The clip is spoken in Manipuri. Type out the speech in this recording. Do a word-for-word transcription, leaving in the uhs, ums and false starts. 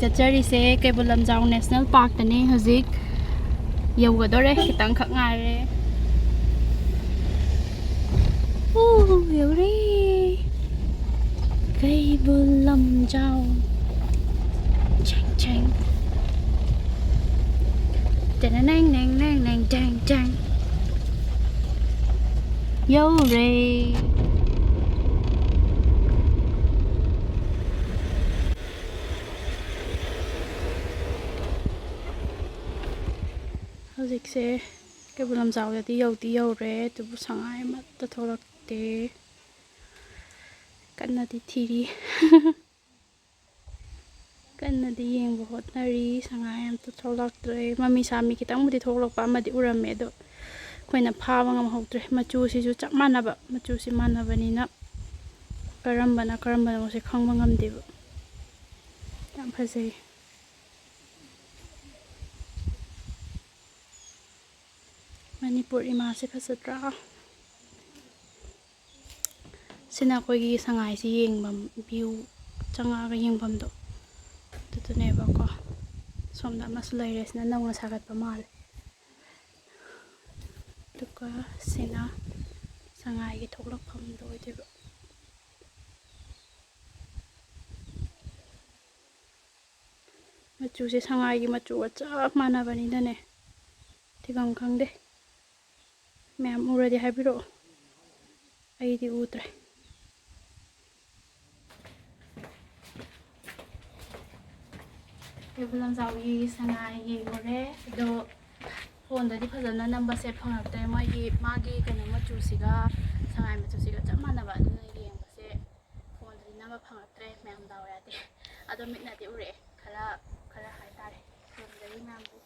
ꯆꯠꯆꯔꯤꯁꯦ ꯀꯩꯕꯨꯜ ꯂꯝꯖꯥꯎ ꯅꯦꯁꯅꯦꯜ ꯄꯥꯔꯛꯇꯅꯦ꯫ ꯍꯧꯖꯤꯛ ꯌꯧꯒꯗꯣꯔꯦ, ꯈꯤꯇꯪꯈꯛ ꯉꯥꯏꯔꯦ꯫ ꯎ, ꯌꯧꯔꯦ ꯀꯩꯕꯨꯜ ꯂꯝꯖꯥꯎ꯫ ꯆꯦꯡ ꯆꯦꯡ꯫ ꯇꯦꯅꯦꯅꯦꯡ ꯅꯦꯡ ꯅꯦꯡ ꯅꯦꯡ ꯇꯦꯡ ꯇꯦꯡ꯫ ꯌꯧꯔꯦ꯫ ꯍꯧꯖꯤꯛꯁꯦ ꯀꯩꯕꯨꯜ ꯂꯝꯖꯥꯎꯗꯗꯤ ꯌꯧꯗꯤ ꯌꯧꯔꯦ, ꯑꯗꯨꯕꯨ ꯁꯉꯥꯏ ꯑꯃꯠꯇ ꯊꯣꯛꯂꯛꯇꯦ꯫ ꯀꯟꯅꯗꯤ ꯊꯤꯔꯤ꯫ ꯀꯟꯅꯗꯤ ꯌꯦꯡꯕ ꯍꯣꯠꯅꯔꯤ꯫ ꯁꯉꯥꯏ ꯑꯝꯇ ꯊꯣꯛꯂꯛꯇ꯭ꯔꯦ꯫ ꯃꯃꯤ ꯁꯥꯃꯤ ꯈꯤꯇꯪꯕꯨꯗꯤ ꯊꯣꯛꯂꯛꯄ ꯑꯃꯗꯤ ꯎꯔꯝꯃꯦ, ꯑꯗꯣ ꯑꯩꯈꯣꯏꯅ ꯐꯥꯕ ꯉꯝꯍꯧꯗ꯭ꯔꯦ꯫ ꯃꯆꯨꯁꯤꯁꯨ ꯆꯞ ꯃꯥꯟꯅꯕ, ꯃꯆꯨꯁꯤ ꯃꯥꯟꯅꯕꯅꯤꯅ ꯀꯔꯝꯕꯅ ꯀꯔꯝꯕꯅꯣꯁꯦ ꯈꯪꯕ ꯉꯝꯗꯦꯕ꯫ ꯌꯥꯝ ꯐꯖꯩ꯫ ꯃꯅꯤꯄꯨꯔ ꯏꯃꯥꯁꯦ ꯐꯖꯗ꯭ꯔꯥ? ꯁꯤꯅ ꯑꯩꯈꯣꯏꯒꯤ ꯁꯉꯥꯏꯁꯤ ꯌꯦꯡꯐꯝ, ꯚ꯭ꯌꯨ ꯆꯪꯉꯛꯑꯒ ꯌꯦꯡꯐꯝꯗꯣ ꯑꯗꯨꯗꯨꯅꯦꯕꯀꯣ꯫ ꯁꯣꯝꯗ ꯑꯃꯁꯨ ꯂꯩꯔꯦ, ꯁꯤꯅ ꯅꯧꯅ ꯁꯥꯒꯠꯄ ꯃꯥꯜꯂꯦ꯫ ꯑꯗꯨꯒ ꯁꯤꯅ ꯁꯉꯥꯏꯒꯤ ꯊꯣꯛꯂꯛꯐꯝꯗꯣ ꯑꯣꯏꯗꯣꯏꯕ꯫ ꯃꯆꯨꯁꯦ ꯁꯉꯥꯏꯒꯤ ꯃꯆꯨꯒ ꯆꯞ ꯃꯥꯟꯅꯕꯅꯤꯅꯅꯦ, ꯊꯤꯐꯝ ꯈꯪꯗꯦ꯫ ꯃꯌꯥꯝ ꯎꯔꯗꯤ ꯍꯥꯏꯕꯤꯔꯛꯑꯣ, ꯑꯩꯗꯤ ꯎꯗ꯭ꯔꯦ꯫ ꯀꯩꯕꯨꯜ ꯂꯝꯖꯥꯎꯒꯤ ꯁꯉꯥꯏ ꯌꯦꯡꯉꯨꯔꯦ, ꯑꯗꯣ ꯐꯣꯟꯗꯗꯤ ꯐꯖꯅ ꯅꯝꯕꯁꯦ ꯐꯪꯉꯛꯇ꯭ꯔꯦ꯫ ꯃꯣꯏꯒꯤ, ꯃꯥꯒꯤ ꯀꯩꯅꯣ ꯃꯆꯨꯁꯤꯒ, ꯁꯉꯥꯏ ꯃꯆꯨꯁꯤꯒ ꯆꯞ ꯃꯥꯟꯅꯕ, ꯑꯗꯨꯅ ꯌꯦꯡꯕꯁꯦ ꯐꯣꯟꯗꯗꯤ ꯅꯝꯕ ꯐꯪꯉꯛꯇ꯭ꯔꯦ꯫ ꯃꯌꯥꯝ ꯗꯥꯎ ꯌꯥꯗꯦ꯫ ꯑꯗꯣ ꯃꯤꯠꯅꯗꯤ ꯎꯔꯛꯑꯦ, ꯈꯔ, ꯈꯔ ꯍꯥꯏꯇꯥꯔꯦ꯫ ꯐꯣꯟꯗꯒꯤ ꯃꯌꯥꯝꯗꯤ